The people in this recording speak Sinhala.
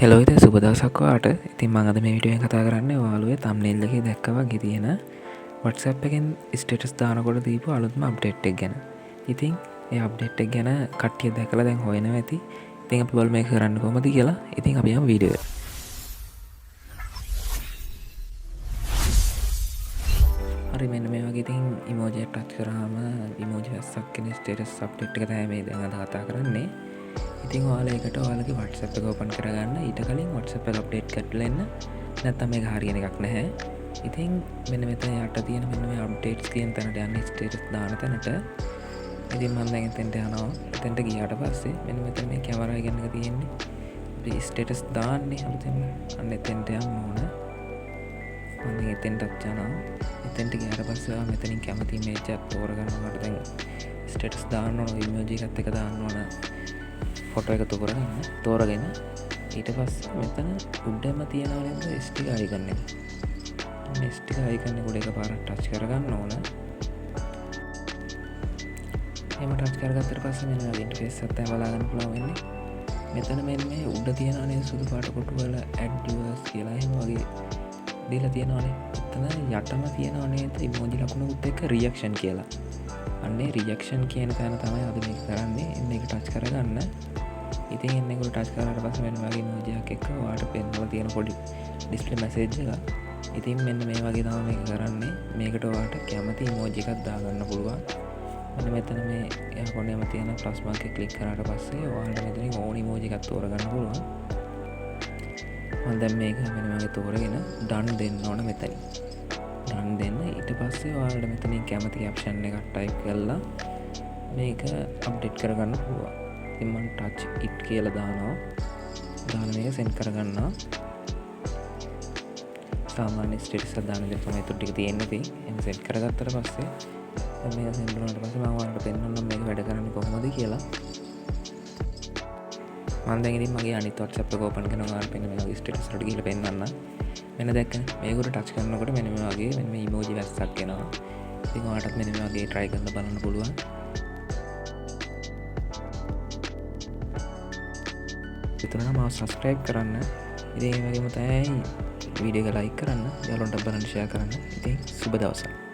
හෙලෝ ඉතින් සුබ දවසක් ඔයාලට. ඉතින් මම අද මේ වීඩියෝ එකෙන් කතා කරන්නේ ඔයාලුවේ thumbnail එකේ දැක්කා වගේ තියෙන WhatsApp එකෙන් ස්ටේටස් දානකොට දීපු අලුත්ම අප්ඩේට් එක ගැන. ඉතින් ඒ අප්ඩේට් එක ගැන කට්ටිය දැකලා දැන් හොයනවා ඇති. ඉතින් අපි බලමු මේක කරන්න කොහොමද කියලා. ඉතින් අපි යමු වීඩියෝ එකට. හරි, මෙන්න මේ වගේ ඉතින් ඉමෝජි එක ටච් කරාම ඉමෝජි වැස්සක් එන ස්ටේටස් අප්ඩේට් එක තමයි මේ දැන් අද කතා කරන්නේ. ඉතින් ඔයාලා ඒකට ඔයාලගේ WhatsApp එක ඕපන් කරගන්න. ඊට කලින් WhatsApp එක අප්ඩේට් කරලා එන්න. නැත්නම් මේක හරියන එකක් නැහැ. ඉතින් මෙන්න මෙතන යට තියෙන මෙන්න මේ අප්ඩේට්ස් කියන තැනට යන්න, ස්ටේටස් දාන තැනට. ඉතින් මම දැන් එතෙන්ට යනවා. එතෙන්ට ගියාට පස්සේ මෙන්න මෙතන මේ කැමරා එක එක තියෙන්නේ. අපි ස්ටේටස් දාන්නේ අලුතෙන්ම. අන්න එතෙන්ට යන්න ඕන. මම දැන් එතෙන්ටත් යනවා. එතෙන්ට ගියාට පස්සේ ඔයා මෙතනින් කැමති ඉමේජ් එකක් තෝරගන්න. ඔයාලට දැන් ස්ටේටස් දාන්න ඕන ඉමෝජි එකත් එක්ක දාන්න ඕන ෆොටෝ එක තෝරගන්න. තෝරගෙන ඊට පස්සේ මෙතන උඩම තියෙනවා නේද ස්ටිකර් අයිකන් එක. මේ ස්ටිකර් අයිකන් එක උඩ එකපාරක් ටච් කරගන්න ඕන. එහෙම ටච් කරගත්තට පස්සේ මෙන්න මේ ඉන්ටර්ෆේස් එකක් තමයි බලා ගන්න පුළුවන් වෙන්නේ. මෙතන මෙන්න මේ උඩ තියෙනවා නේද සුදු පාට කොටු වල ඇඩ් යුවර්ස් කියලා එහෙම වගේ දීලා තියෙනවානේ. එතන යටම තියෙනවා නේද ඉමෝජි ලකුණකුත් එක්ක රියැක්ෂන් කියලා. අන්නේ රියැක්ෂන් කියන තැන තමයි අද මේක කරන්නේ. එන්න ඒක ටච් කරගන්න. ඉතින් එන්න ඒක ටච් කරාට පස්සේ මෙන්න වගේ ඉමෝජි එකක් එක්ක ඔයාලට පෙන්වලා තියෙන පොඩි ඩිස්ප්ලේ මැසේජ් එකක්. ඉතින් මෙන්න මේ වගේ තමයි මේක කරන්නේ. මේකට ඔයාලට කැමති ඉමෝජි එකක් දාගන්න පුළුවන්. මෙන්න මෙතන මේ එහා කොනේම තියෙන ප්ලස් මාක් එක ක්ලික් කරාට පස්සේ ඔයාලට මෙතනින් ඕන ඉමෝජි එකක් තෝරගන්න පුළුවන්. මම දැන් මේක මෙන්න මේ වගේ තෝරගෙන ඩන් දෙන්න ඕන මෙතනින්. ඩන් දෙන්න. ඊට පස්සේ ඔයාලට මෙතනින් කැමති කැප්ෂන් එකක් ටයිප් කරලා මේක අප්ඩේට් කරගන්න පුළුවන්. ඉතින් මම ටච් it කියලා දානවා. දාලා මේක සෙන්ඩ් කරගන්නවා. සාමාන්‍ය ස්ටේටස් එකක් දාන විදිහට තමයි ඒතර ටික තියෙන්නේ. ඉතින් එහෙම සෙන්ඩ් කරගත්තට පස්සේ දැන් මේක සෙන්ඩ් වුණාට පස්සේ මම ඔයාලට පෙන්නන්නම් මේක වැඩ කරන්නේ කොහොමද කියලා. මම දැන් ඉතින් මගේ අනිත් WhatsApp එක ඕපන් කරනවා. ඔයාලට පෙන්න මේ වගේ ස්ටේටස් වලට ගිහලා පෙන්නන්නම්. මෙන්න දැක්කනේ මේක උඩ ටච් කරනකොට මෙන්න මේ වගේ මෙන්න මේ ඉමෝජි වැස්සක් එනවා. ඉතින් ඔයාලටත් මෙන්න මේ වගේ try කරලා බලන්න පුළුවන්. ඉතින් නම් මාව subscribe කරන්න. ඉතින් ඒ වගේම තමයි වීඩියෝ එක like කරන්න, යාළුවන්ට බලන්න share කරන්න. ඉතින් සුබ දවසක්.